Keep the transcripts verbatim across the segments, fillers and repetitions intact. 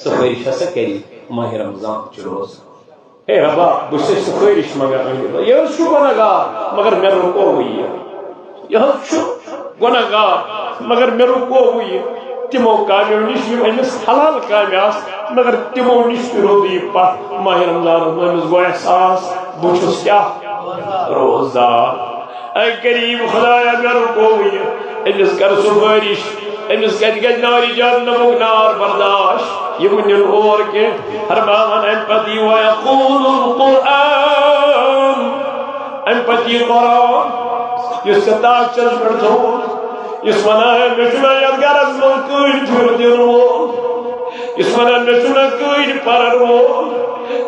سفٲرِش ہسا کَری ماہِ رمضان چہِ روزٕ۔ ہے ربا، بہٕ چھُسے سفٲرِش منٛگان أہنٛدِ بدلہٕ۔ یہِ حظ چھُ گۄناہ گار، مگر مےٚ رُکووُے یہِ۔ یہِ حظ چھُ گۄناہ گار، مگر مےٚ رُکووُے یہِ۔ تِمو کامیو نِش یِم أمِس حلال کامہِ آسہٕ، مگر تِمو نِش تہِ روٚد یہِ پتھ۔ ماہِ رمضانس منٛز أمِس گوٚو احساس، بہٕ چھُس کیٛاہ؟ روزدار۔ اے قریب خدایا، مےٚ رُکووُے یہِ۔ أمِس کر سفٲرِش، أمِس کتہِ گژھِ نارِ جہنمُک نار برداش؟ یِم نِن اور کینٛہہ۔ فرماوان امہِ پتہٕ یہِ، وَيَقُولُ الْقُرْآنُ، امہِ پتہٕ یہِ قرآن، یُس ژےٚ تاج چھُس پٮ۪ٹھ تھوٚومُت، یُس ونان، مےٚ چھُنہ یتھ گرس منٛز کٕہٕنۍ پھِرٕ دِنہٕ وول، یُس ونان، مےٚ چھُنہ کٕہٕنۍ پرن وول،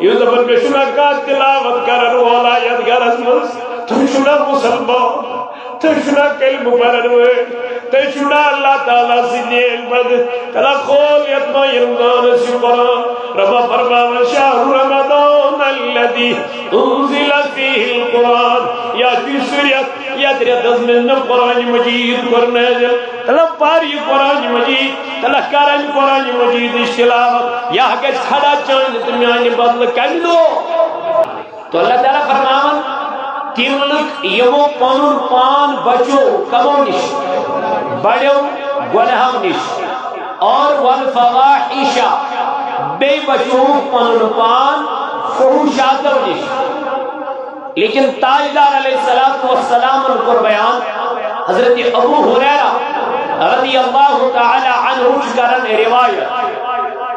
یُس دپان، مےٚ چھُنہ کانٛہہ تلاوت کرن وولا یتھ گرس منٛز۔ تُہۍ چھِو نا مُسلمان؟ تُہۍ چھِو نا کلمہٕ پرن وٲلۍ؟ تُہۍ چھِو نا اللہ تعالیٰ سٕنٛدِ نیک بندٕ؟ تیٚلہِ کھول یتھ ماہِ رمضانس یہِ قرآن۔ ربا فرماوان، شہر رمضان الذی انزل فیہ القرآن۔ یا چھُ سُہ رٮ۪تھ، یتھ رٮ۪تس منٛز مےٚ قرآن مجید کوٚر نٲزِل۔ تیٚلہِ پر یہِ قرآن مجید، تیٚلہِ کرن قرآن مجیدٕچ تلاوت۔ یا گژھِ کھڑا چانہِ تہٕ میانہِ بدلہٕ کمہِ دۄہ؟ تو اللہ تعالیٰ فرماوان، تِم لُکھ یِمو پنُن پان بچو کمو نِش؟ بڑیو گۄنہو نِش۔ اور والفواحش، بیٚیہِ بچووُکھ پنُن پان فحوشاتو نِش۔ لیکن تاجدار علیہ الصلوۃ والسلامن کوٚر بیان، حضرت ابو ہریرہ رضی اللہ تعالیٰ عنہ چھُ کران روایت۔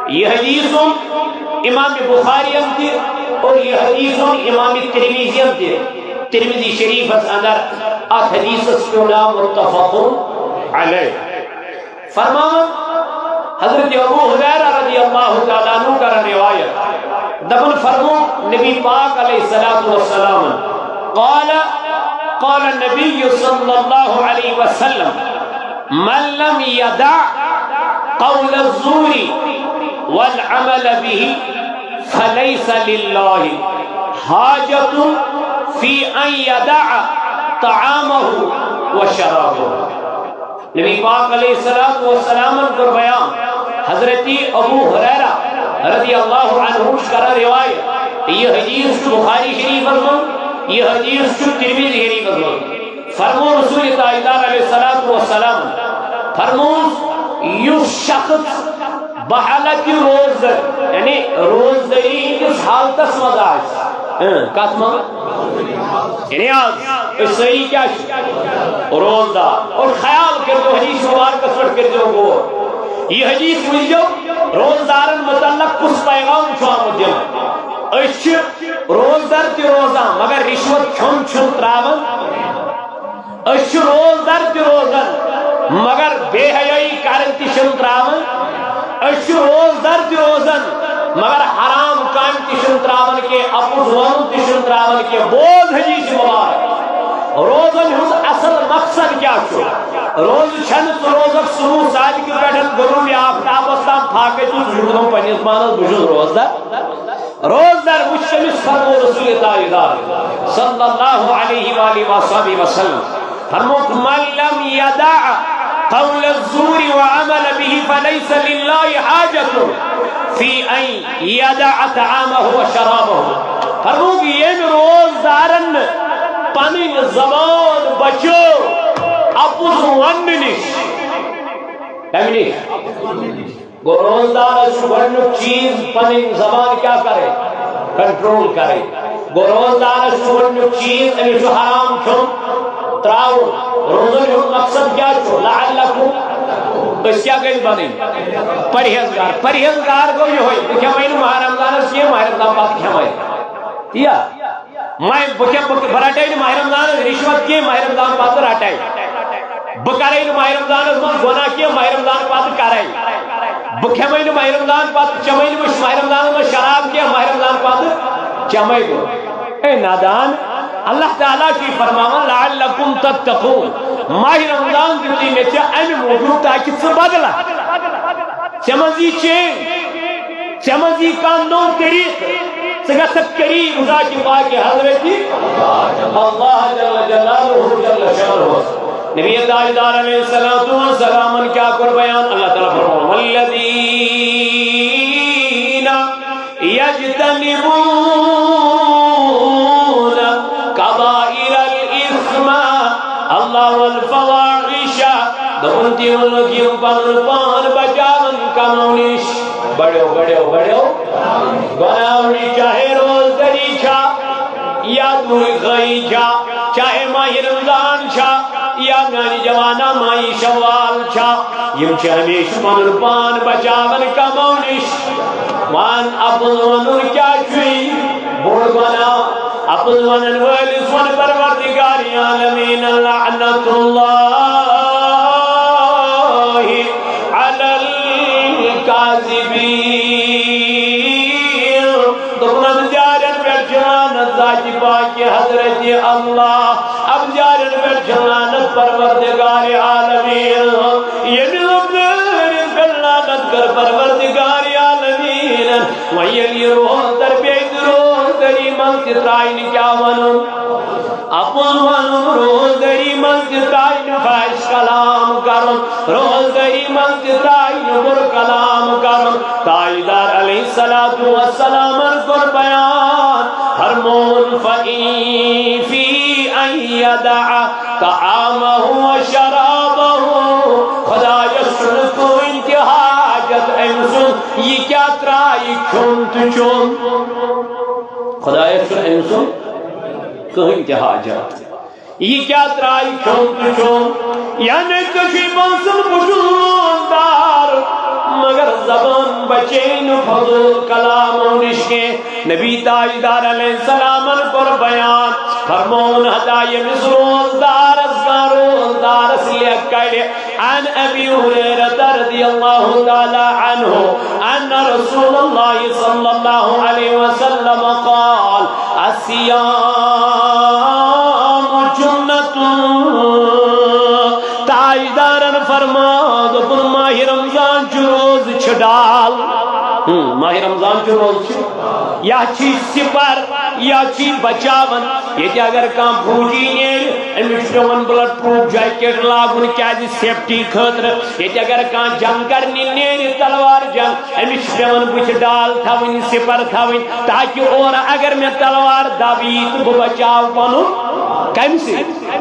یہِ حدیث اوٚن امام بخاری ین تہِ اور یہِ حدیث اوٚن امام ترمذی ین تہِ۔ ترمذی شریفس اندر اتھ حدیثس پیوٚو ناو متفق علیہ۔ فرماوان حضرت ابو ہریرہ رضی اللہ تعالیٰ عنہ کران روایت، دپان فرمو نبی پاک علیہ الصلوۃ والسلام، قال، قال النبی صلی اللہ علیہ وسلم، من لم يدع قول الزور والعمل به فليس لله حاجة في أن يدع طعامه وشرابه۔ نبی پاک علیہ الصلوۃ والسلامن کوٚر بیان، حضرت ابو ہریرہ رضی اللہ عنہ چھُ کران روایت، یہِ حدیث چھُ بخاری شریفس منٛز، یہِ حدیث چھُ ترمذی شریفس منٛز۔ فرمو رسول تاجدار علیہ الصلوۃ والسلام، فرموس، یُس شخص بحالت روزدر، یعنی روزدری ہٕنٛدِس حالتس منٛز آسہِ، اۭں، کتھ منٛز؟ یعنی آز أسۍ سٲری کیٛاہ چھِ؟ روزدار۔ اور خیال کٔرۍزیو، حدیث مبارکس پٮ۪ٹھ کٔرۍزیو غور۔ یہِ حدیث بوٗزیو، روزدارن متعلق کُس پیغام چھُ آمُت دِنہٕ۔ أسۍ چھِ روزدر تہِ روزان، مگر رشوت کھیوٚن چھُنہٕ ترٛاوان۔ أسۍ چھِ روزدر تہِ روزان، مگر بے حیٲیی کرٕنۍ تہِ چھِنہٕ ترٛاوان۔ أسۍ چھِ روزدر تہِ روزان، مگر حرام کامہِ تہِ چھِنہٕ ترٛاوان کینٛہہ، اَپُز وَنُن تہِ چھُنہٕ ترٛاوان کینٛہہ۔ بوز حدیث مبارک، روزن ہُنٛد اصل مقصد کیٛاہ چھُ؟ روزٕ چھَنہٕ ژٕ روزکھ صبح صادقہِ پٮ۪ٹھ غروب آفتابس تام فاقے تہٕ ژٕ چھُکھ دَپان پننِس پانس، بہٕ چھُس روزدر۔ روزدر وٕچھ تٔمِس فرمو رسول تاجدار صلی اللہ علیہ وآلہ وصحبہ وسلم۔ فرمووُکھ، من لم يدع قول الزور وعمل به فليس لله حاجة في أن يدع طعامه وشرابه۔ فرمووُکھ، ییٚمۍ روزدارن نہٕ پنٕنۍ زبان بچٲو اَپُز وننہٕ نِش۔ کمہِ نِش؟ گوٚو، روزدارس چھُ گۄڈٕنیُک چیٖز پنٕنۍ زبان کیٛاہ کرٕنۍ؟ کنٹرول کرٕنۍ۔ گوٚو، روزدارس چھُ گۄڈٕنیُک چیٖز، أمِس چھُ حرام کھیوٚن ترٛاوُن۔ روزن ہُنٛد مقصد کیٛاہ چھُ؟ لعلکم، أسۍ کیٛاہ گٔژھۍ بنٕنۍ؟ پرہیزگار۔ پرہیزگار گوٚو یِہوٚے، بہٕ کھٮ۪مے نہٕ ماہ رمضانس کینٛہہ، ماہ رمضان پتہٕ کھٮ۪مے۔ تی یا؟ ماہِ، بہٕ کھٮ۪مہٕ، بہٕ، بہٕ رٹے نہٕ ماہِ رمضانس رِشوت کینٛہہ، ماہِ رمضان پتہٕ رٹے۔ بہٕ کرے نہٕ ماہِ رمضانس منٛز گۄناہ کینٛہہ، ماہِ رمضان پتہٕ کرے۔ بہٕ کھٮ۪مے نہٕ ماہِ رمضان پتہٕ، چٮ۪مے نہٕ بہٕ ماہِ رمضانس منٛز شراب کینٛہہ، ماہِ رمضان پتہٕ چٮ۪مے بہٕ۔ اے نادان، اللہ تعالیٰ چھُ یہِ فرماوان، لعلکم تتقون۔ ماہِ رمضان دیُتُے مےٚ ژےٚ امہِ موٗجوٗب تاکہِ ژٕ بدلکھ۔ ژےٚ منٛز یی چینج۔ ژےٚ منٛز یی کانٛہہ نوٚو طریٖقہٕ، ژٕ گژھکھ قریب ذاتِ پاکہِ حضرتِ اللہ جل جلالہ جل شانہ۔ نبی تاجدار علیہ الصلوۃ والسلامن کیٛاہ کوٚر بیان؟ اللہ تعالیٰ فرموو، والذی يجتنبون كبائر الإثم، اللہ والفواحش۔ دوٚپُن، تِم لُکھ یِم پنُن پان بچاون کمو نِش۔ بڑیو، بڑیو، بڑیو۔ گۄناہو نِش، چاہے روزدٔری چھا، یا دوٗرِ خٲہی چھا، چاہے ماہِ رمضان چھا، یا میانہِ جوانا ماہِ شوال چھا، یِم چھِ ہمیشہِ پنُن پان بچاون کمو نِش۔ وَن اَپُز وَنُن کیٛاہ چھُے؟ بوٚڑ گۄناہ۔ اَپُز وَنن وٲلِس وَن پروردگار عالمیٖن لعنت اللہ علی الکاذبین۔ دوٚپُن، اَپُزارٮ۪ن پٮ۪ٹھ چھِ لعنت ذاتِ پاکہِ حضرت اللہ۔ اَپُزارٮ۪ن پٮ۪ٹھ چھِ لعنت پروردگار عالمیٖن۔ ییٚمہِ اَپُزٲرِس پٮ۪ٹھ لعنت کٔر پروردگار عالمیٖنن، وۄنۍ ییٚلہِ یہِ روزدر بیٚیہِ تہِ روزدٔری منٛز تہِ ترٛایہِ نہٕ، کیٛاہ وَنُن؟ اَپُز وَنُن، روزدٔری منٛز تہِ ترٛایہِ نہٕ فحش کلام کَرُن، روزدٔری منٛز تہِ ترٛایہِ نہٕ بُرٕ کلام کَرُن۔ تاجدار علیہ الصلوۃ والسلامن کوٚر بیان، فرمون، فإن في أن يدع طعامه وشرابه، خدایس چھُنہٕ کٕہٕنۍ تہِ حاجت أمۍ سُنٛد، یہِ کیٛاہ ترٛایہِ کھیوٚن تہٕ چیوٚن۔ خدایس چھُنہٕ أمۍ سُنٛد کٕہٕنۍ تہِ حاجت۔ یہِ کیٛاہ ترٛایہِ کھیوٚن تہٕ چیوٚن؟ یعنی ژےٚ چھُے باسان بہٕ چھُس روزدار، مگر زبان بچے نہٕ فضول کلامو نِش کینٛہہ۔ نبی تاجدار علیہ السلامن کوٚر بیان، فرمون، ہتا ییٚمِس روزدارس کانٛہہ روزدارس لیکھ کڑِ، عن ابی ہریرہ رضی اللہ تعالی عنہ ان رسول اللہ صلی اللہ علیہ وسلم قال، الصیام جنۃ۔ تاجدارن فرما، دوٚپُن، ماہِ رمضان چھُ روزٕ چھُ ڈال۔ ہم، ماہِ رمضان چھُ روزٕ چھُ۔ یا چھُ سِپر، یا چھُ بچاوان۔ ییٚتہِ اگر کانٛہہ فوجی نیرِ، أمِس چھُ پٮ۪وان بلڈ پروٗف جیکٹ لاگُن، کیٛازِ؟ سیفٹی خٲطرٕ۔ ییٚتہِ اگر کانٛہہ جنگ کرنہِ نیرِ، تلوار جنگ، أمِس چھِ پٮ۪وان بٕتھِ ڈال تھاوٕنۍ، سِپر تھاوٕنۍ، تاکہِ اورٕ اگر مےٚ تلوار دب یی تہٕ بہٕ بچاو پنُن۔ کمہِ سۭتۍ؟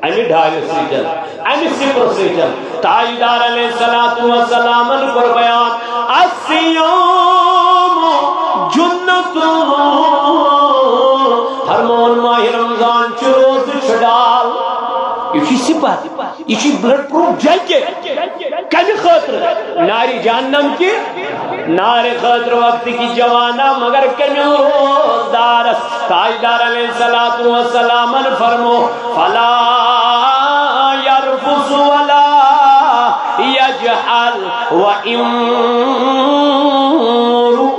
امہِ ڈالہِ سۭتۍ، امہِ سِپرٕ سۭتۍ۔ تاجدار علیہ الصلوۃ والسلامن کوٚر بیان، الصیام جنۃ۔ فرمون، ماہِ رمضان چھُ روزٕ چھُ ڈال۔ یہِ چھُ سِپر۔ یہِ چھُ بلڈ پروٗف جیکٹ۔ کمہِ خٲطرٕ؟ نارِ جہنم کہِ نارِ خٲطرٕ۔ وقت کہِ جوانا، مگر کمہِ؟ روزدارس۔ تاجدار علیہ الصلوۃ والسلامن فرمو، فلا یرفث ولا یجهل، وان امرؤ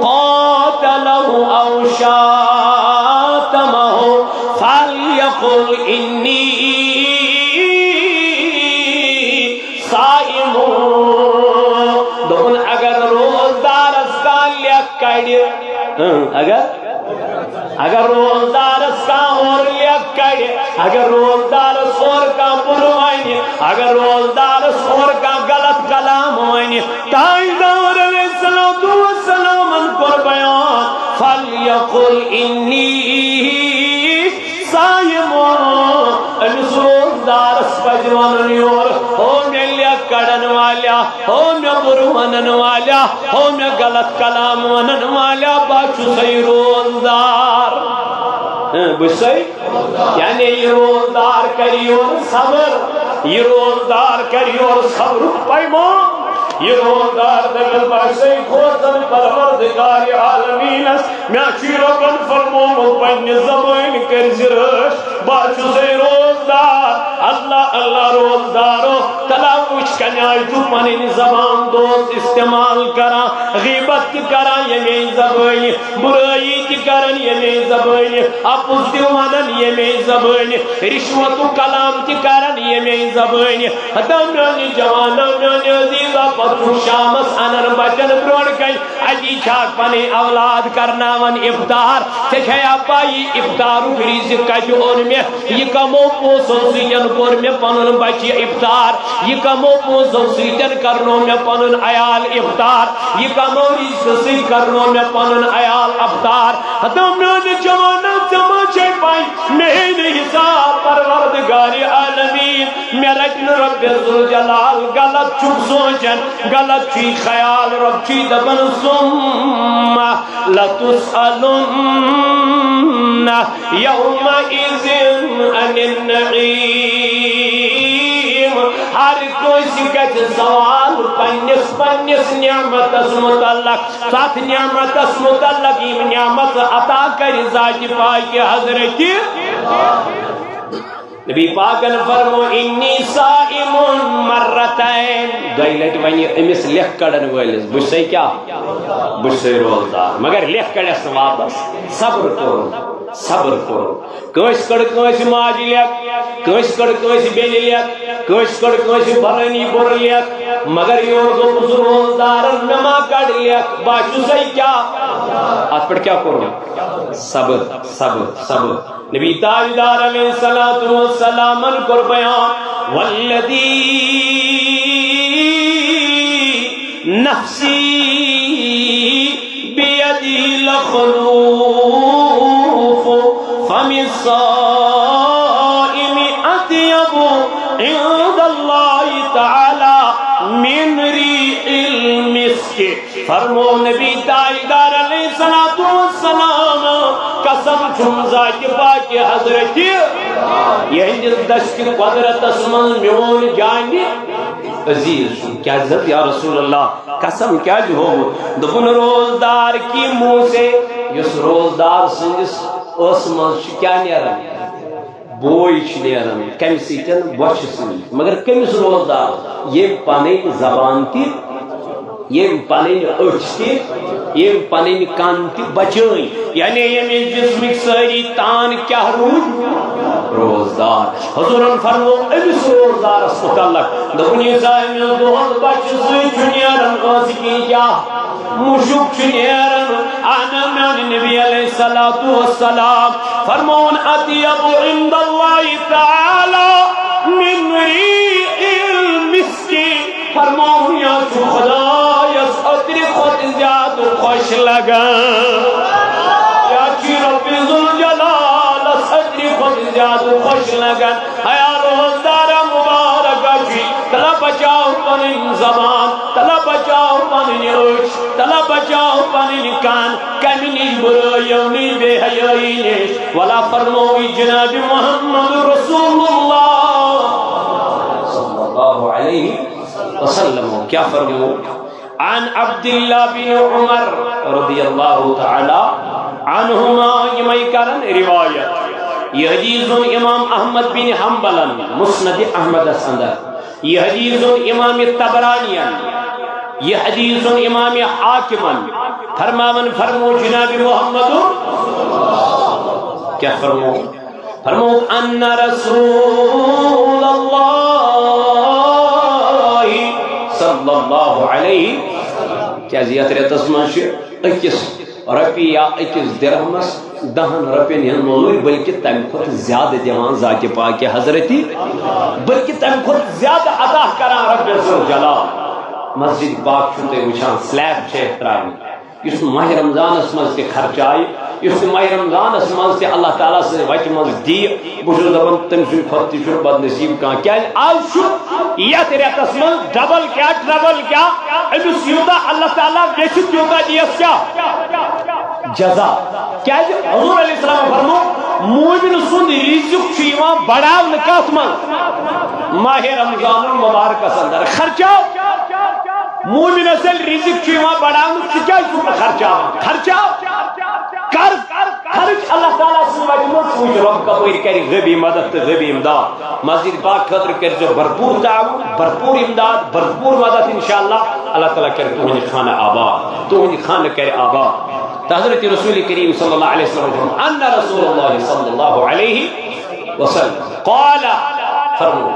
قاتله او شاتمه فلیقل انی صائم۔ دوٚپُن، اگر روزدارس کانٛہہ لیکھ کڑِ، اۭں، اگر، اگر روزدارس کانٛہہ اورٕ لیکھ کڑِ، اگر روزدارس اورٕ کانٛہہ بُرٕ ونہِ، اگر روزدارس اورٕ کانٛہہ غلط کلام ونہِ، تاجدار علیہ الصلوۃ والسلامن کوٚر بیان، فلیقل انی صائم۔ أمِس روزدارس پزِ ونُن یورٕ، ہو مےٚ لیکھ کڑن والیا، ہو مےٚ بُرٕ ونن والیا، ہو مےٚ غلط کلام ونن والیا، بہٕ چھُسے روزدار۔ ہاں، بہٕ چھُسے یعنی یہِ روزدار کرِ یورٕ صبر، یہِ روزدار کرِ یورٕ صبرُک پیمان، یہِ روزدار دپن بہٕ چھُسے کھوژان پروردگار عالمیٖنس، مےٚ چھُ رۄبن فرمومُت پننہِ زبٲنۍ کٔرۍ زِ رٲچھ، بہٕ چھُسے روزدار۔ اللہ اللہ روزدارو، تلا وٕچھ کمہِ آیہِ چھُ پنٕنۍ زبان دوست استعمال کران، غیبت تہِ کران ییٚمے زبٲنۍ، برٲیی تہِ کران ییٚمے زبٲنۍ، اپُز تہِ ونان ییٚمے زبٲنۍ، رشوتُک کلام تہِ کران ییٚمے زبٲنۍ۔ ہتا میانہِ جوانا، میانہِ عزیزا، پتہٕ چھُ شامس انان بچن برونٛٹھ کنہِ، اتی چھا پنٕنۍ اولاد کرناوان افطار؟ ژےٚ چھیا پَے یہِ افطارُک رزق کتہِ اوٚن مےٚ؟ یہِ کمو پونٛسو سۭتۍ کوٚر مےٚ پنُن بچہِ افطار؟ یہِ کمو پونٛسو سۭتۍ کرنو مےٚ پنُن عیال افطار؟ یہِ کمو رزقہٕ سۭتۍ کرنو مےٚ پنُن عیال افطار؟ ہتو میانہِ جوانو، ژےٚ ما چھے پَے میٲنۍ حساب پروردگار عالمین؟ مےٚ رٹہِ نہٕ رب ذوالجلال، غلط چھُکھ سونچان، غلط چھُے خیال۔ رب چھُے دپان، ثم لتسألن يومئذ عن النعيم۔ ہر کٲنٛسہِ گژھِ سوال پننِس پننِس نعمتس متعلق، تتھ نعمتس متعلق یِم نعمت عطا کرِ ذاتِ پاکہِ حضرتِ۔ نبی پاکن فرمو، انی صائم مرتین، دۄیہِ لٹہِ ونہِ أمِس لیکھ کڑن وٲلِس، بہٕ چھُسے کیٛاہ؟ بہٕ چھُسے روزدار۔ مگر لیکھ کڑٮ۪س نہٕ واپس، صبر کوٚرُن، صبر کوٚرُن۔ کٲنٛسہِ کٔڑ کٲنٛسہِ ماجہِ لیکھ، کٲنٛسہِ کٔڑ کٲنٛسہِ بیٚنہِ لیکھ، کٲنٛسہِ کٔڑ کٲنٛسہِ فلٲنی بُرٕ لیکھ، مگر یورٕ دوٚپُس روزدارن، مےٚ ما کڑ لیکھ، بہٕ چھُسے کیٛاہ؟ اتھ پٮ۪ٹھ کیٛاہ کوٚرُن؟ صبر، صبر، صبر۔ نبی تاجدار علیہ الصلوۃ والسلامن کوٚر بیان، والذی نفسی بیدہ لخلوف فم الصائم اطیب عند اللہ تعالی من ریح المسک۔ فرمو نبی تاجدار علیہ الصلوۃ والسلام، قسم چھُم ذاتِ پاکہِ حضرتِ، یہندِس دستِ قدرتس منٛز میون جانِ عزیز چھُ۔ کیازِ حض یا رسول اللہ، قسم کیازِ ہووُ؟ دوٚپُن، روزدار کی منہ سے، یُس روزدار سٕنٛدِس ٲسہٕ منٛز چھُ کیاہ نیران؟ بوے چھُ نیران۔ کمہِ سۭتۍ؟ بۄچھِ سۭتۍ۔ مگر کٔمِس روزدار؟ ییٚمۍ پنٕنۍ زبان تہِ، ییٚمۍ پنٕنۍ أچھ تہِ، ییٚمۍ پنٕنۍ کن تہِ بچٲے۔ یعنی ییٚمِس جسمٕکۍ سٲری تان کیٛاہ روٗدۍ؟ روزدار۔ حضوٗرن فرموو أمِس روزدارس متعلق، دوٚپُن، یُس أمِس دۄہس بچہِ سۭتۍ چھُ نیران، ٲسہٕ کِنۍ کیٛاہ؟ مُشُک چھُ نیران۔ اہن میانہِ نبی علیہ الصلوۃ والسلام فرمون، اطیب عند اللہ تعالی من ریح المسک۔ فرمون، یا چھُ خدایس عطرِ کھۄتہٕ زیادٕ خۄش لگان، یا چھُ رب ذوالجلالس عطرِ کھۄتہٕ زیادٕ خۄش لگان۔ ایا روزدارا مبارک چھُے، تلا بچاو پنٕنۍ زبان، تلا بچاو پنٕنۍ أچھ، تلا بچاو پنٕنۍ کان، کمہِ نِش؟ برٲیو نِش، بے حیٲیی نِش۔ ولا فرمووی جناب محمد رسول اللہ صلی اللہ علیہ وسلم۔ کیا فرمو؟ عن عبداللہ بن عمر رضی اللہ تعالی عنہما، یمے کرن روایت۔ یہ حدیث زن امام احمد بن حنبلن مسند احمدس اندر، یہ حدیث زن امام طبرانین، یہ حدیث زن امام حاکمن۔ فرماون فرمو جناب محمد، کیا فرمو؟ فرمووُکھ، ان رسول اللہ صلی اللہ علیہ، کیازِ یتھ رٮ۪تس منٛز چھِ أکِس رۄپیہِ یا أکِس درہمس دہن رۄپین ہٕنٛز موٚزوٗرۍ، بلکہِ تمہِ کھۄتہٕ زیادٕ دِوان ذاتِ پاکہِ حضرتِ، بلکہِ تمہِ کھۄتہٕ زیادٕ عطا کران رب ذوالجلال۔ مسجد پاک چھِو تُہۍ وٕچھان، سلیب چھِ یتھ ترٛاونہِ۔ یُس نہٕ ماہِ رمضانس منٛز تہِ خرچایہِ، یُس نہٕ ماہِ رمضانس منٛز تہِ اللہ تعالیٰ سٕنٛزِ وتہِ منٛز دِیہِ، بہٕ چھُس دپان، تٔمۍ سٕنٛدِ کھۄتہٕ تہِ چھُنہٕ بدنصیٖب کانٛہہ۔ کیازِ؟ از چھُ یتھ رٮ۪تس منٛز ڈبل کیٛاہ، ٹربل کیٛاہ، أمِس یوٗتاہ اللہ تعالیٰ یژھِ، تیوٗتاہ دِیس کیٛاہ؟ جزا۔ کیازِ؟ حضور علیہ السلام فرمو، مومن سُنٛد رزق چھُ یِوان بڑاونہٕ کتھ منٛز؟ ماہِ رمضان المبارکس اندر۔ خرچاو۔ مومنس ییٚلہِ رزق چھُ یِوان بڑاونہٕ، ژٕ کیازِ چھُکھ نہٕ خرچاوان؟ خرچاو۔ کر خرچ اللہ تعالیٰ سٕنٛدِ وتہِ منٛز۔ ژٕ وٕچھ رب کپٲرۍ کرِ غٲبی مدد تہٕ غٲبی امداد۔ مسجد پاک خٲطرٕ کٔرۍ زیو بھرپوٗر تعاوُن، بھرپوٗر امداد، بھرپوٗر مدد انشاءاللہ۔ اللہ تعالیٰ کرِ تُہنٛدِ خانہٕ آباد، تُہنٛدِ خانہٕ کرِ آباد۔ تہٕ حضرت رسول کریم صلی اللہ علیہ وسلم فرموو، ان رسول اللہ صلی اللہ علیہ وسلم قال، فرموو،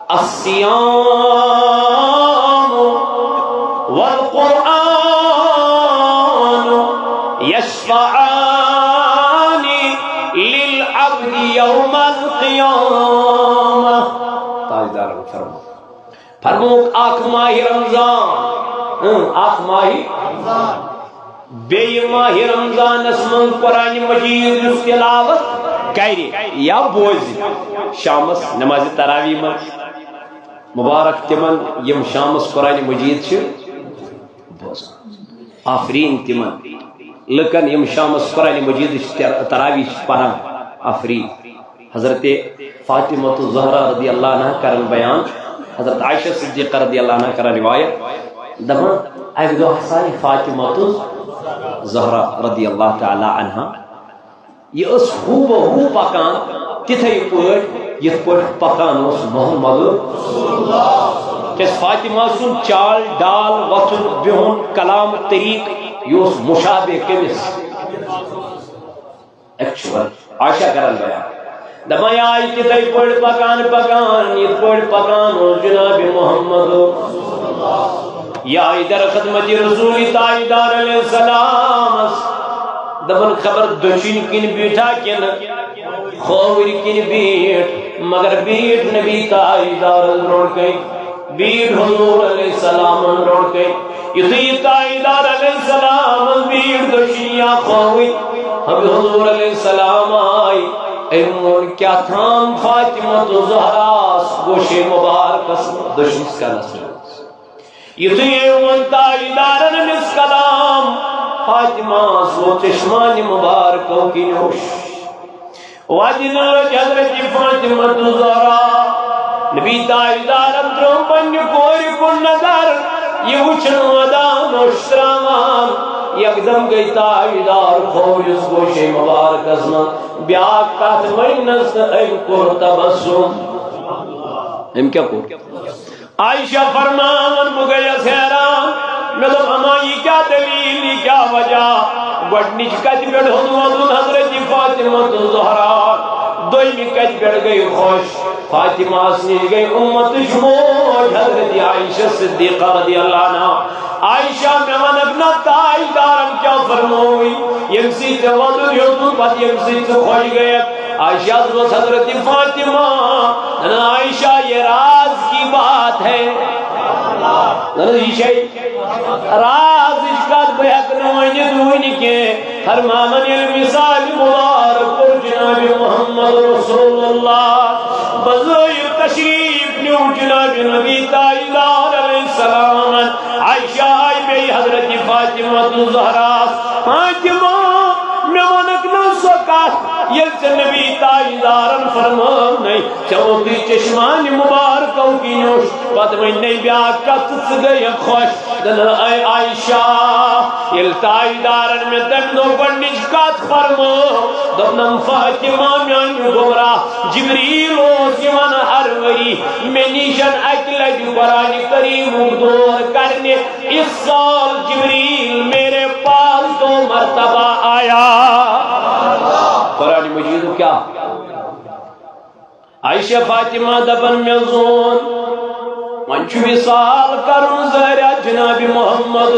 الصيام والقرآن شفاعان للعبد يوم القيامة۔ تاجدارن فرموو، فرمووُکھ، اکھ ماہِ رمضان، اۭں، اکھ ماہِ، بیٚیہِ ماہِ رمضانس منٛز قرآن مجید یُس تلاوت کرِ یا بوزِ شامس نمازِ تراویح منٛز، مبارک تِمن یِم شامس قرآن مجید چھِ بوزان۔ آفرین تِمن لُکن یِم شامس قرآن مجیدٕچ تر-، تراویح چھِ پران۔ آفرین۔ حضرت فاطمہ الزہرا رضی اللہ عنہا کرن بیان، حضرت عائشہ صدیقہ رضی اللہ عنہا کرن روایت، دپان، اکہِ دۄہ ہسا آیہِ فاطمہ الزہرا رضی اللہ تعالی عنہا، یہِ ٲس ہو بہ ہو پکان تِتھے پٲٹھۍ یِتھ پٲٹھۍ پکان اوس محمد۔ کیازِ فاطمہ سُنٛد چال ڈال، وۄتھُن بِہُن، کلام طریقہٕ، یہِ اوس مشابہ کٔمِس؟ Actual عائشہ کرن بیان۔ دپان، یہِ آیہِ تِتھے پٲٹھۍ پکان پکان یِتھ پٲٹھۍ پکان اوس جناب محمد۔ یہِ آیہِ در خدمت رسول تاجدار علیہ السلامس۔ دپان، خبر دٔچھِنۍ کِنۍ بیٖٹھا کِنہٕ کھووٕرۍ کِنۍ بیٖٹھ، مگر بیٖٹھ نبی تاجدارس برونٛٹھ کَنہِ، بیٖٹھ حضور علیہ السلامن برونٛٹھ کَنہِ۔ یُتھُے یہِ تاجدار علیہ السلامس بیٖٹھ دٔچھِنۍ یا کھووٕرۍ، حضور علیہ السلام آے، أمۍ ووٚن کیٛاہ تام فاطمہ الزہراہس گوشے مبارکس دٔچھنِس کَنس منٛز۔ یُتھُے أمۍ ووٚن تاجدارن أمِس کلام، فاطمہ ہس ووت چشمانِ مبارکو کِنۍ اوٚش۔ وَدِ نہٕ لٔج حضرت فاطمہ الزہرا۔ نبی تاجدارن ترٲو پننہِ کورِ کُن نظر، یہِ وٕچھن ودان اوٚش تراوان۔ یکدم گٔے تاجدار کھوورِس گوشے مبارکس منٛز۔ بیٛاکھ کتھ ؤننس تہٕ أمۍ کوٚر تبسم۔ أمۍ کیٛاہ کوٚر؟ عائشہ فرماوان، بہٕ گٔیَس حیران۔ مےٚ دوٚپ، اما، یہِ کیٛاہ دٔلیٖل، یہِ کیٛاہ وجہ؟ گۄڈٕنِچ کَتہِ پٮ۪ٹھ ہیوٚت وَدُن حضرت فاطمہ الزہرا؟ دوٚیمہِ کَتہِ پٮ۪ٹھ گٔے خۄش؟ فاطمہ ہَس نِش گٔے اُمتٕچ موج حضرت عائشہ صدیقہ رضی اللہ عنہا۔ عائشہ، مےٚ وَنَکھ نہ، تاجدارَن کیٛاہ فرمووُے؟ ییٚمہِ سۭتۍ ژےٚ وَدُن ہیوٚتُن، پَتہٕ ییٚمہِ سۭتۍ ژٕ خۄش گٔیَکھ۔ عائشہ ہَس دوٚپُس حضرت فاطمہ، نہ عائشہ، یہ راز کی بات ہے۔ نہ، یہِ چھے رازٕچ کَتھ، بہٕ ہٮ۪کہٕ نہٕ ؤنِتھ وٕنہِ کینٛہہ۔ فرماوان ییٚلہِ مثالِ مبارک کوٚر جناب محمد رسول اللہ، بظاہر تشریف نیوٗ جناب نبی تاجدار علیہ السلامن۔ عائشہ آیہِ بیٚیہِ حضرت فاطمہ الزہراہس، فاطمہ، مےٚ وَنَکھ نہ سۄ کَتھ، ییٚلہِ ژےٚ نبی تاجدارن فرمٲونَے، ژےٚ ووتُے چشمانِ مبارکو کِنۍ اوٚش، پتہٕ ؤنۍ نَے بیٛاکھ کَتھ تہٕ ژٕ گٔیَکھ خۄش۔ دوٚپُن، اے عائشہ، ییٚلہِ تاجدارن مےٚ تَمہِ دۄہ گۄڈٕنِچ کَتھ فرمٲو، دوٚپنَم، فاطمہ میٛانہِ گوبرا، جبریل اوس یِوان ہر ؤری مےٚ نِش اَکہِ لَٹہِ قرآنِ کریٖمُک دور کرنہِ۔ اس سال جبریل میرے پاس دو مرتبہ آیا۔ قرآن مجید کیا؟ عائشہ فاطمہ دپن مےٚ زون، وۄنۍ چھُ وصال کرُن ظٲہرا جناب محمد۔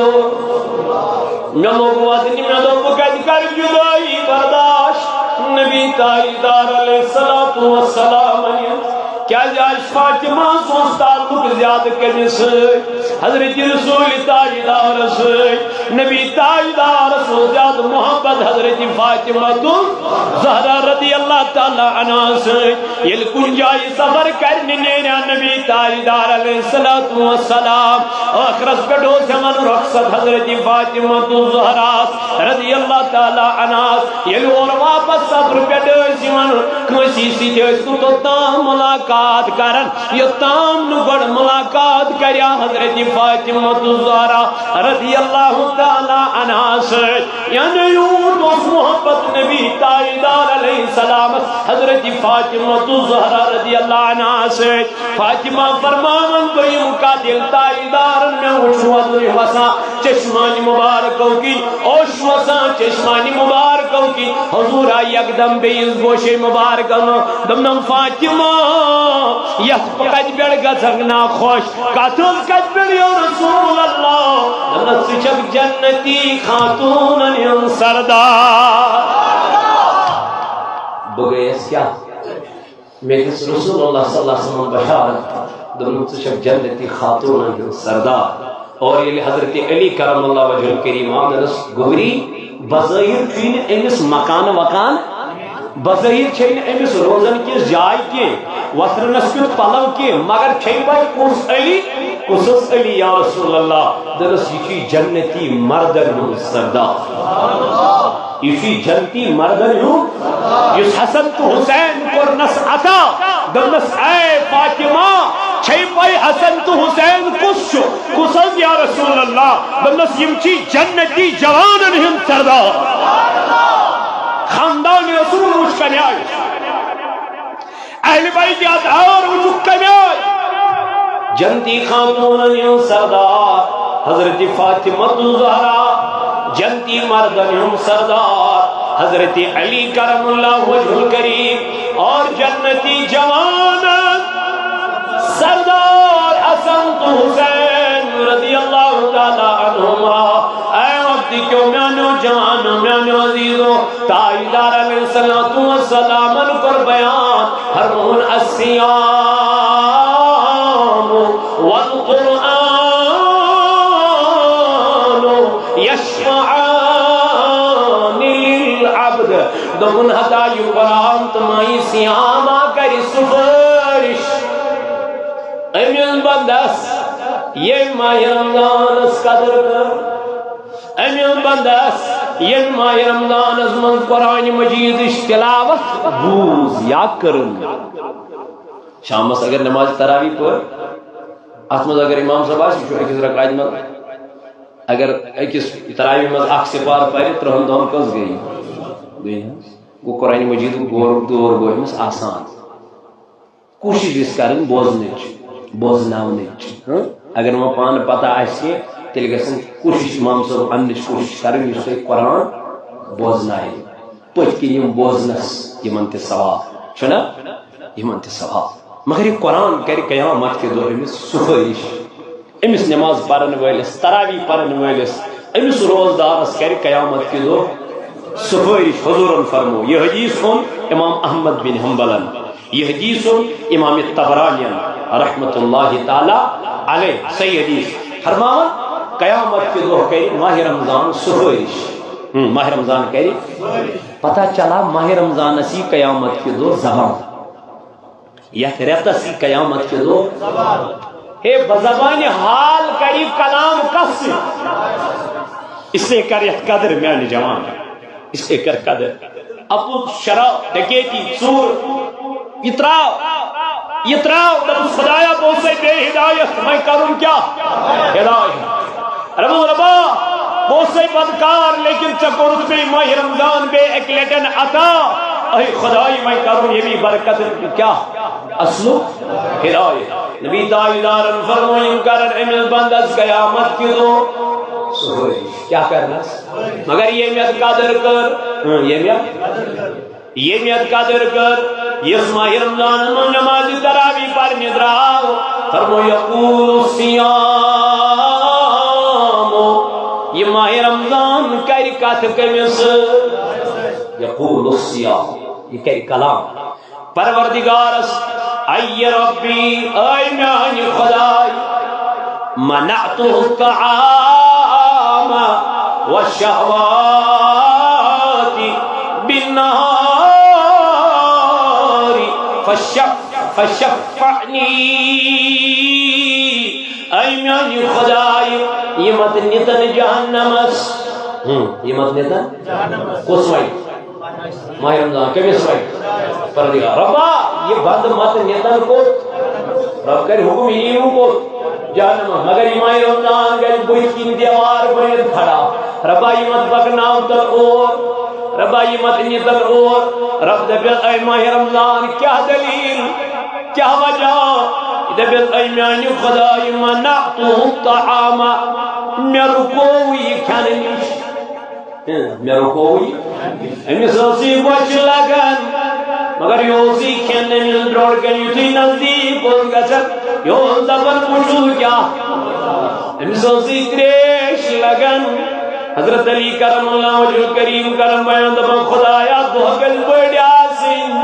مےٚ لوٚگ ودنہِ، مےٚ دوٚپ، بہٕ کتہِ کرٕ جدٲیی برداشت؟ نبی تاجدار علیہ الصلوۃ والسلام ؤنِتھ، کیازِ آسہِ فاطمہ سُنٛد تعلق زیادٕ کٔمِس سۭتۍ؟ حضرت رسول تاجدار سۭتۍ۔ نبی تاجدار سُنٛد زیادٕ محبت حضرت فاطمہ الزہرا رضی اللہ تعالیٰ عنہا سۭتۍ۔ ییٚلہِ کُنہِ جایہِ سفر کرنہِ نیرِ ہا نبی تاجدار علیہ الصلوۃ والسلام، ٲخرس پٮ۪ٹھ اوس ہٮ۪وان رخصت حضرت فاطمہ الزہرا رضی اللہ تعالیٰ عنہا۔ ییٚلہِ اورٕ واپس سفرٕ پٮ۪ٹھ ٲسۍ یِوان، کٲنٛسی سۭتۍ ٲسۍ نہٕ توٚتام مُلاقات کران، یوٚتام نہٕ گۄڈٕ مُلاقات کرِ ہا حضرت فاطمہ الزہرا رضی اللہ تعالیٰ عنہا سۭتۍ۔ یعنی یوٗت اوس محبت نبی تاجدار علیہ السلامس حضرت فاطمہ الزہرا رضی اللہ عنہا سۭتۍ۔ فاطمہ فرماوان، دوٚیِم کتھ، ییٚلہِ تاجدارن مےٚ وُچھ وۄدُن وسان چشمانِ مبارکو کِنۍ، اوٚش وسان چشمانِ مبارکو کِنۍ، حضور آیہِ یکدم بیٚیِس گوشے مبارکس منٛز، دوٚپنم، فاطمہ، یتھ کتہِ پٮ۪ٹھ گژھکھ نا خۄش؟ کتھ حظ کتہِ پٮ۪ٹھ یا رسول اللہ؟ دوٚپنس، ژٕ چھکھ جنتی خاتون ہُنٛد سردار۔ بہٕ گٔیَس کیٛاہ؟ مےٚ دِژ رسول اللہ صلی اللہ علیہ وسلم بشارت، دوٚپُن، "ژٕ چھَکھ جنتی خاتون ہُنٛد سردار۔" اور ییٚلہِ حضرت علی کرم اللہ وجہ الکریم آو، دوٚپنَس، "گوٚبری، بظٲہِر چھُے نہٕ أمِس مکان وکان، بظٲہِر چھے نہٕ أمِس روزن کِس جاے کینٛہہ، وۄتھرنس کیُتھ پلو کینٛہہ، مگر چھے پاے کُس علی، کُس اوس علی یا رسول اللہ؟" دوٚپنَس، "یہِ چھُے جنتی مردن ہُنٛد سردار، یہِ چھُے جنتی مردن ہُنٛد، یُس حسن تہٕ حسین کوٚرنس عطا، دوٚپنَس، اے فاطمہ، چھے پاے حسن تہٕ حسین کُس چھُ؟" "کُس حظ یا رسول اللہ؟" دوٚپنَس، "یِم چھی جنتی جوانن ہُنٛد سردار۔ خاندان رسول وٕچھ کَمہِ آیہِ؟ اہل بیت اطہار وٕچھُکھ کَمہِ آیہِ؟" جنتی خاتونن ہُنٛد سردار حضرت فاطمہ الزہرا، جنتی مردن ہُنٛد سردار حضرت علی کرم اللہ وجہ الکریم، اور جنتی جوانن سردار حسن تو حسین رضی اللہ تعالی عنہما۔ اے وقت کیوں میانو جوانو، میانو عزیزو، تاجدار علیہ الصلوۃ والسلام کر بیان فرمون، الصیام والقرآن یشفعان للعبد۔ دوٚپُن، ہتا یہِ قرآن تہٕ ماہِ صیام آ کرِ سفٲرِش۔ أمِس بندس ییٚمۍ ماہِ رمضانس قدر کٔر، أمِس بندس ییٚمۍ ماہِ رمضانس منٛز قرآن مجیدٕچ تلاوت بوٗز یا کٔرٕن۔ شامس اگر نماز تراویح پٔر، اتھ منٛز اگر امام صٲب آسہِ، یہِ چھُ أکِس رکعتہِ منٛز، اگر أکِس تراویح منٛز اکھ سپارٕ پرِ، ترٛہن دۄہن کٔژ گٔیہِ؟ گٔیہِ حظ۔ گوٚو قرآن مجیدُک دور، دور گوٚو أمِس آسان۔ کوٗشِش گژھِ کرٕنۍ بوزنٕچ، بوزناونٕچ۔ ہٕنٛہ؟ اگر نہٕ وۄنۍ پانہٕ پتہ آسہِ کینٛہہ، تیٚلہِ گژھن کوٗشِش، امام صٲب اننٕچ کوٗشِش کرٕنۍ، یُس تۄہہِ قرآن بوزنایہِ۔ پٔتۍ کِنۍ یِم بوزنس، یِمن تہِ ثواب چھُنہ؟ یِمن تہِ ثواب۔ مگر یہِ قرآن کرِ قیامت کہِ دۄہ أمِس سفٲرِش۔ أمِس نماز پرن وٲلِس، تراویح پرن وٲلِس، أمِس روزدارس کرِ قیامت کہِ دۄہ سفٲرِش۔ حضوٗرن فرمو، یہِ حدیث اوٚن امام احمد بن حنبلن، یہِ حدیث اوٚن امام طبرانین رحمۃ اللہ تعالی علیہ، صحیح حدیث۔ فرماوان، قیامت کہِ دۄہ کرِ ماہِ رمضان سفٲرِش۔ ہم، ماہِ رمضان کرِ۔ پتہ چلا ماہِ رمضانس یی قیامت کہِ دۄہ زبان۔ یتھ رٮ۪تس یی قیامت کہِ دۄہ۔ ہے، بہ زبانِ حال کری کلام کس سۭتۍ؟ اس لیے کر یتھ قدر میانہِ جوان، اس لیے کر قدر۔ اپُز، شراب، ڈکیتی، ژوٗر، یہِ تراو، یہِ تراو۔ دوٚپُس، خدایا، بہٕ اوسَے بے ہدایت، وۄنۍ کرُن کیٛاہ؟ ہدایت۔ ربو ربا، بہٕ اوسَے بدکار، لیکن ژےٚ کوٚرُتھ مےٚ ماہِ رمضان بیٚیہِ اَکہِ لٹٮ۪ن عطا۔ اے خدای، وۄنۍ کرُن ییٚمی برکت کیٛاہ؟ اصلُک ہدایت۔ نبی تاجدارن فرموو، یِم کرن أمِس بندس قیامت کہِ دۄہ سفٲرِش۔ کیٛاہ کرنس؟ مگر ییٚمۍ یتھ قدر کٔر، اۭں، ییٚمۍ یتھ ییٚمۍ یتھ قدر کٔر، یُس ماہِ رمضانس منٛز نمازِ تراویح پرنہِ درٛاو، فرموو، یقول الصیام، یہِ ماہِ رمضان کرِ کتھ کٔمِس سۭتۍ؟ یقول الصیام، یہِ کرِ کلام پروردگارس، اے ربی، اے میانہِ خدای، منعته الطعام والشهوات بالنهار فشف-، فشفعني۔ اے میانہِ خدای، یِم اتھ نِتن جہنمس۔ ہم، یِم اتھ نِتن؟ کُس وَنہِ؟ ماہِ رمضان کٔمِس وَنہِ؟ پروردگار۔ رۄبا، یہِ بنٛدٕ مَتہٕ نِتَن کوٚت؟ رۄب کَرِ حُکُم، یہِ یِیِو کوٚت؟ جہنمَس۔ مگر یہِ ماہِ رمضان گژھِ بٕتھِ کِنۍ دیوار بٔنِتھ کھڑا۔ رۄبا، یہِ مَتہٕ پَکناوتَن اور۔ رۄبا، یہِ مَتہٕ نِتَن اور۔ رۄب دَپٮ۪س، اے ماہِ رمضان، کیٛاہ دٔلیٖل؟ کیٛاہ وجہ؟ یہِ دَپٮ۪س، اے میٛانہِ خۄدایہِ، منعته الطعام، مےٚ رُکوو یہِ کھٮ۪نہٕ نِش۔ مےٚ رُکووُے۔ أمِس ٲس یہِ بۄچھِ لگان، مگر یہِ اوس یہِ کھٮ۪ن أمِس برٛونٛٹھ کَنہِ یُتھُے نزدیٖک اوس گژھان، یہِ اوس دَپان، "بہٕ چھُس کیٛاہ؟" أمِس ٲس یہِ ترٛیش لگان۔ حضرت علی کرم اللہ وجہ کریم کرم بیان دپان، خدایا، دۄہ گژھِ بٔڑۍ آسٕنۍ،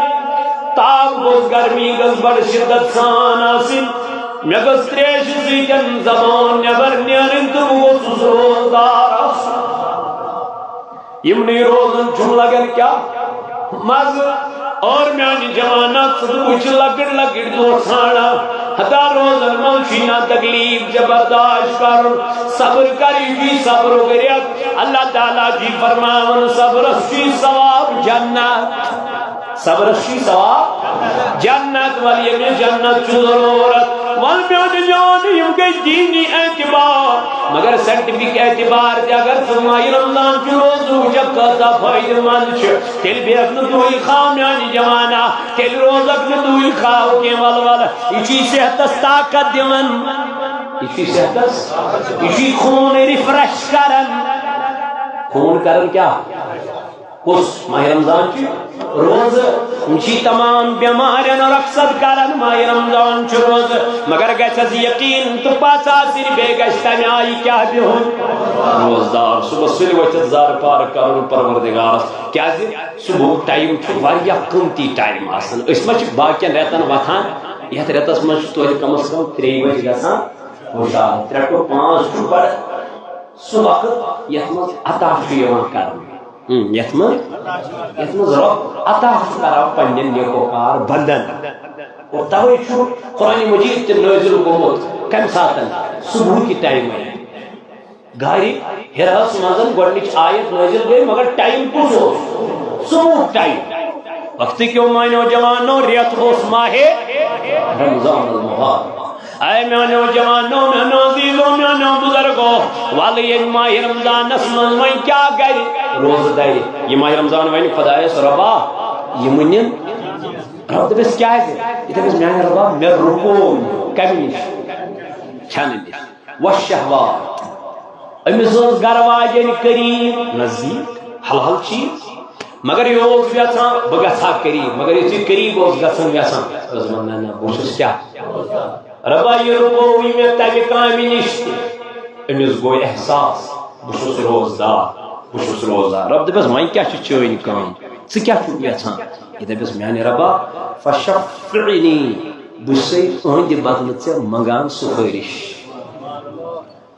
تاپھ گوٚژھ، گرمی گٔژھ بڑٕ شدت سان آسٕنۍ، مےٚ گٔژھ تریشہِ سۭتۍ زبان نٮ۪بر نیرٕنۍ تہٕ بہٕ گوٚژھُس روزدار آسُن۔ یِمنٕے روزن چھُم لگان کیٛاہ مزٕ۔ اور میانہِ جوانا، ژٕ تہٕ بہٕ چھِ لۄکٕٹۍ لۄکٕٹۍ دۄہ ژھانڈان۔ ہتا روزن منٛز چھُے نا تکلیف ژےٚ برداشت کرُن۔ صبر کر، یہِ چھُے صبرُک رٮ۪تھ۔ اللہ تعالیٰ چھُے فرماوان، صبرس چھُے ثواب جنت۔ صبرس چھُے ثواب جنت، ول ییٚمِس جنت چھُ ضروٗرت۔ ول میانہِ جان، یِم گٔے دیٖنی اعتبار، مگر سائنٹیفک اعتبار تہِ اگر ژٕ ماہِ رمضان چھُ روزُک وٕچھکھ کۭژاہ فٲیدٕ مند چھِ، تیٚلہِ بیٚہکھ نہٕ دُہٕے خاو میانہِ جوانا، تیٚلہِ روزکھ نہٕ دُہٕے خاو کینٛہہ۔ ول ول، یہِ چھُے صحتس طاقت دِوان، یہِ چھُے صحتس، یہِ چھُے خوٗن ریفریش کران۔ خوٗن کران کیٛاہ؟ کُس؟ ماہِ رمضان چھُ روزٕ۔ یِم چھِ تمام بٮ۪مارٮ۪ن رۄخصت کران، ماہِ رمضان چھُ روزٕ۔ مگر گژھٮ۪س یقیٖن تہٕ پژھ آسٕنۍ، بیٚیہِ گژھِ تمہِ آیہِ کیٛاہ بِہُن؟ روزدار۔ صُبحس سُلہِ ؤتھِتھ زارٕ پار کرُن پروردگارس۔ کیٛازِ؟ صُبحُک ٹایم چھُ واریاہ قۭمتی ٹایم آسان۔ أسۍ ما چھِ باقین رٮ۪تن وۄتھان؟ یتھ رٮ۪تس منٛز چھُ توتہِ کم از کم ترٛیٚیہِ بجہِ گژھان ہُشار۔ ترٛےٚ to پانٛژھ چھُ بڑٕ سُہ وقت یتھ منٛز عطا چھُ یِوان کرنہٕ۔ ہم، یتھ منٛز، یتھ منٛز رۄب عطا چھُ کران پننٮ۪ن نیکوکار بندن۔ اور توے چھُ قرآن مجید تہِ نٲزِل گوٚمُت۔ کمہِ ساتن؟ صبحُکہِ ٹایمہٕ۔ غارِ حراہس منٛز گۄڈنِچ آیت نٲزِل گٔے، مگر ٹایم کُس اوس؟ صبحُک ٹایم۔ وقتہٕ کیو مانیو جوانو، رٮ۪تھ اوس ماہِ رمضان المبارک۔ اے میانیو جوانو، میانیو عزیزو، میانیو بزرگو، ولہٕ ییٚمہِ ماہِ رمضانس منٛز وۄنۍ کیٛاہ کرِ؟ روزٕ دَرِ۔ یہِ ماہِ رمضان وَنہِ خۄدایس، رۄبا، یِمہٕ نِن۔ رۄب دَپٮ۪س، کیٛازِ؟ یہِ دَپٮ۪س، میانہِ رۄبا، مےٚ رُکو۔ کَمہِ نِش؟ کھٮ۪نہٕ نِش۔ والشہوات۔ أمِس ٲس گرٕ واجٮ۪ن قریٖب، نزدیٖک، حلال چیٖز۔ مگر یہِ اوس یژھان بہٕ گژھٕ ہا قریٖب، مگر یُتھُے قریٖب اوس گژھان یژھان، ٲس وَنان، نہ، نہ، بہٕ چھُس کیٛاہ؟ رۄبا، یہِ رُکووٕے مےٚ تَمہِ کامہِ نِش تہِ۔ أمِس گوٚو احساس، بہٕ چھُس روزدار، بہٕ چھُس روزدار۔ رۄب دَپٮ۪س، وۄنۍ کیٛاہ چھِ چٲنۍ کٲم؟ ژٕ کیٛاہ چھُکھ یژھان؟ یہِ دَپٮ۪س، میٛانہِ رۄبا، فشفعنی، بہٕ چھُسَے أہٕنٛدِ بدلہٕ ژےٚ منٛگان سُفٲرِش۔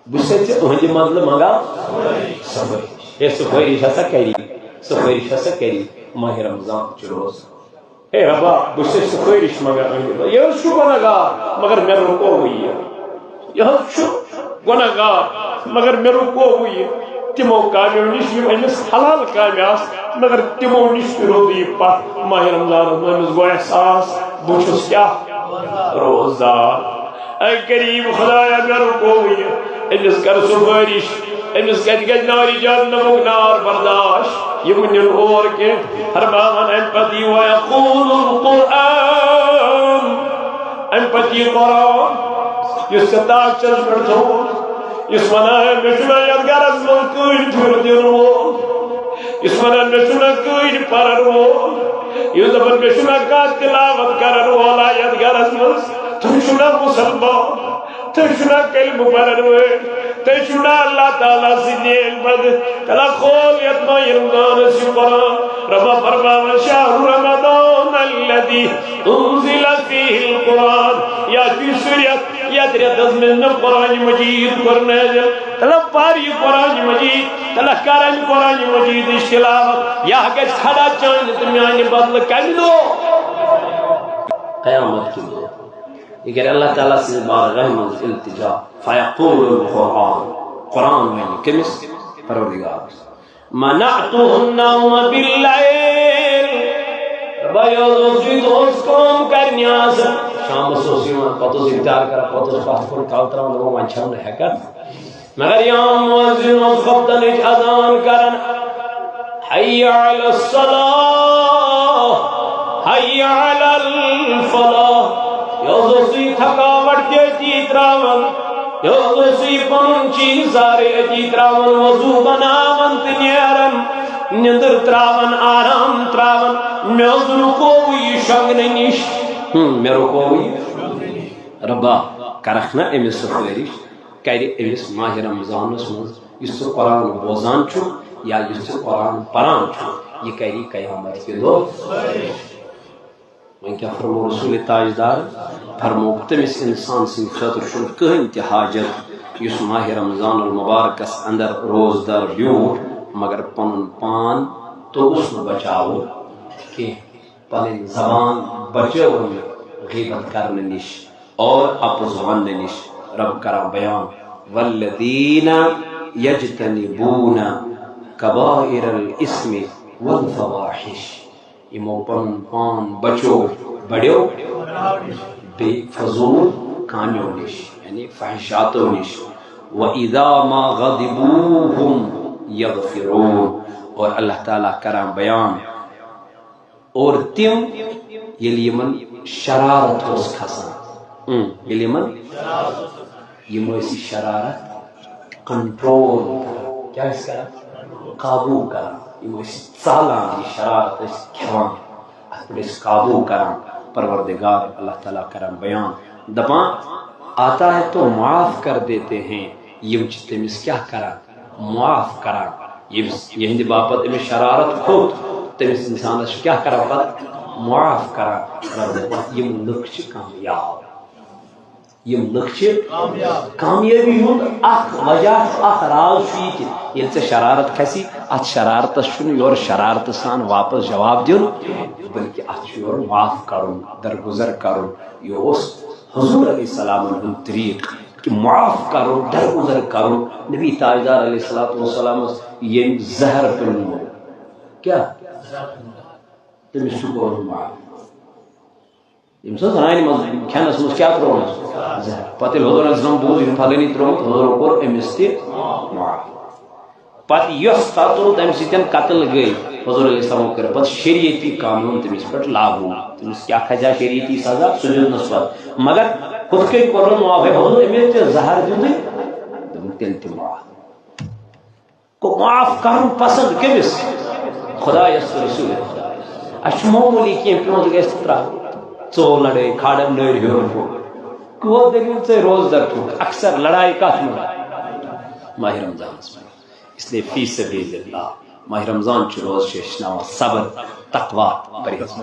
بہٕ چھُسَے ژےٚ أہٕنٛدِ بدلہٕ منٛگان سُفٲرِش۔ ہے، سُفٲرِش ہسا کَری، سُفٲرِش ہسا کَری، ماہِ رمضان چھُ روزٕ۔ ہے رۄبا، بہٕ چھُسَے سُفٲرِش منٛگان أہٕنٛدِ بدلہٕ۔ یہِ حظ چھُ گۄناہ گار، مگر مےٚ رُکووُے یہِ۔ یہِ حظ چھُ گۄناہ گار، مگر مےٚ رُکووُے یہِ۔ تِمو کامیو نِش یِم أمِس حلال کامہِ آسہٕ، مگر تِمو نِش تہِ روٚد یہِ پتھ۔ ماہِ رمضانس منٛز أمِس گوٚو احساس، بہٕ چھُس کیٛاہ؟ روزدار۔ اے قریٖب خدایا، مےٚ رُکووُے یہِ۔ أمِس کر سُفٲرِش، أمِس کتہِ گژھِ نارِ جہنمُک نار برداشت؟ یِم نِن اور کینٛہہ۔ فرماوان اَمہِ پتہٕ یہِ، وَیَقُولُ الْقُرْآنُ، اَمہِ پتہٕ یہِ قرآن، یُس ژےٚ تاخچَس پٮ۪ٹھ تھوٚوُتھ، یُس وَنان، مےٚ چھُنہ یَتھ گَرَس منٛز کٕہٕنۍ پھِرٕ دِنہٕ وول، یُس وَنان، مےٚ چھُنہ کٕہٕنۍ پَرَن وول، یُس دَپان، مےٚ چھُنہ کانٛہہ تِلاوت کَرَن وولا یَتھ گَرَس منٛز۔ تُہۍ چھِو نا مُسلمان؟ تُہۍ چھِو نا کلمہٕ پرن وٲلۍ؟ تُہۍ چھِو نا اللہ تعالیٰ سٕنٛدۍ نیک بندٕ؟ تیٚلہِ کھول یتھ ماہِ رمضانس یہِ قرآن۔ رۄبا فرماوان، شہر رمضان الذی انزل فیہ القرآن۔ یا چھُ سُہ رٮ۪تھ، یتھ رٮ۪تس منٛز مےٚ قرآن مجید کوٚر نٲزِل۔ تیٚلہِ پر یہِ قرآن مجید، تیٚلہِ کر امہِ قرآن مجیدٕچ تلاوت۔ یا گژھِ کھڑا چانہِ تہٕ میانہِ بدلہٕ کمہِ دۄہ؟ قیامت کہِ دۄہ۔ یہِ کرِ اللہ تعالیٰ سٕنٛزِ بارگاہہِ منٛز التجا۔ فیقول القرآن، قرآن ونہِ کٔمِس؟ پروردگارس۔ منعته النوم باللیل۔ بہٕ حظ اوسُس یہِ دۄہس کٲم کرنہِ آسان، شامس اوس یِوان، پتہٕ اوس افطار کران، پتہٕ اوس پتھ کُن کلہٕ تراوان، دوٚپُن، وۄنۍ چھَم نہٕ ہٮ۪کتھ۔ مگر یا مؤذن اوس خۄفتنٕچ اذان کران، حی علی الصلاۃ، حی علی الفلاح۔ یہِ حظ اوس یہِ تھکاوٹ تہِ أتی تراوان، یہِ حظ اوس یہِ پنُن چیٖز سارے أتی تراوان، وضو بناوان تہٕ نیران، نِندٕر تراوان، آرام تراوان۔ مےٚ حظ رُکووُے یہِ شۄنگنہٕ نِش۔ ہم، مےٚ رُکووُے یہِ۔ رۄبا، کرکھ نا أمِس سفٲرِش؟ کرِ أمِس ماہِ رمضانس منٛز یُس ژٕ قرآن بوزان چھُ یا یُس ژٕ قرآن پران چھُ، یہِ کَری قیامت کہِ دۄہ۔ وۄنۍ کیٛاہ فرمو رسول تاجدار؟ فرمو، تٔمِس اِنسان سٕنٛدِ خٲطرٕ چھُنہٕ کٕہٕنۍ تہِ حاجت، یُس ماہِ رمضان المبارکس اندر روزدار بیوٗٹھ، مگر پنُن پان توٚگُس نہٕ بچاوُن کینٛہہ، پنٕنۍ زبان بچٲوٕن نہٕ غیبت کرنہٕ نِش اور اپُز وننہٕ نِش۔ رب کران بیان، والذین یجتنبون کبائر الاثم والفواحش، یِمو پنُن پان بچو بڑیو بیٚیہِ فضول کامیو نِش، یعنی فحشاتو نِش۔ وَإِذَا مَا غَضِبُوا هُمْ يَغْفِرُونَ، اور اللہ تعالیٰ کران بیان، اور تِم ییٚلہِ یِمن شرارت اوس کھسان، اۭں، ییٚلہِ یِمن، یِم ٲسۍ یہِ شرارت کنٹرول کران۔ کیٛاہ ٲسۍ کران؟ قابو کران۔ یِم ٲسۍ ژالان، یہِ شرارت ٲسۍ کھٮ۪وان، اتھ پٮ۪ٹھ ٲسۍ قابو کران۔ پروردگار اللہ تعالیٰ کران بیان، دپان، آتا ہے تو معاف کر دیتے ہیں، یِم چھِ تٔمِس کیٛاہ کران؟ معاف کران۔ ییٚمِس، یِہنٛدِ باپتھ أمِس شرارت کھوٚت، تٔمِس اِنسانس چھِ کیٛاہ کران پتہٕ؟ معاف کران۔ رب دپان، یِم لُکھ چھِ کامیاب۔ یِم لُکھ چھِ کامیٲبی ہُنٛد اکھ وجہ چھُ، اکھ راز چھُ یہِ کہِ ییٚلہِ ژےٚ شرارت کھسی، اتھ شرارتس چھُنہٕ یورٕ شرارتہٕ سان واپس جواب دیُن، بلکہِ اتھ چھُ یورٕ معاف کرُن، درگُزر کرُن۔ یہِ اوس حضور علیہ السلامن ہُنٛد طریٖقہٕ کہِ معاف کرُن، درگُزر کرُن۔ نبی تاجدار علیہ الصلوۃ والسلامس ییٚمۍ زہر پیوٚنمُت، کیٛاہ؟ تٔمِس چھُ کوٚرمُت معاف۔ ییٚمہِ ساتہٕ رانہِ منٛز کھٮ۪نس منٛز کیٛاہ ترٛوونس؟ زہر۔ پتہٕ ییٚلہِ حضور علیہ السلام بوٗز، یِم پھلٲنی ترٛوومُت، حضورو کوٚر أمِس تہِ معاف۔ پتہٕ یۄس قتل تمہِ سۭتۍ قتل گٔے، حضور علیہ السلام کٔر پتہٕ شریعتی قانون تٔمِس پٮ۪ٹھ لاگو۔ تٔمِس کیٛاہ کھسہِ ہا شریعتی سزا؟ سُہ دیُتنس پتہٕ۔ مگر ہُتھ کٔنۍ کوٚرُن معاف، ہے حضور، أمِس تہِ زہر دیُتُے، دوٚپُن، تیٚلہِ تہِ معاف۔ گوٚو معاف کرُن پسند کٔمِس؟ خدایس تہٕ رسول خدایس۔ اَسہِ چھُ معموٗلی کینٛہہ پیوٚنٛد گژھِ تہٕ ترٛاوُن۔ ژوٚل لڑٲے، کھاڑن نٔرۍ ہیوٚر ہیوٚر۔ گوٚو دٔلیٖل ژےٚ روزدر تھوٚوُکھ۔ اکثر لڑایہِ کتھ منٛز؟ ماہِ رمضانس منٛز۔ اس لیے فی سبیل اللہ، ماہِ رمضان چھُ روزٕ چھُ ہیٚچھناوان صبر، تقویٰ، پرہیز۔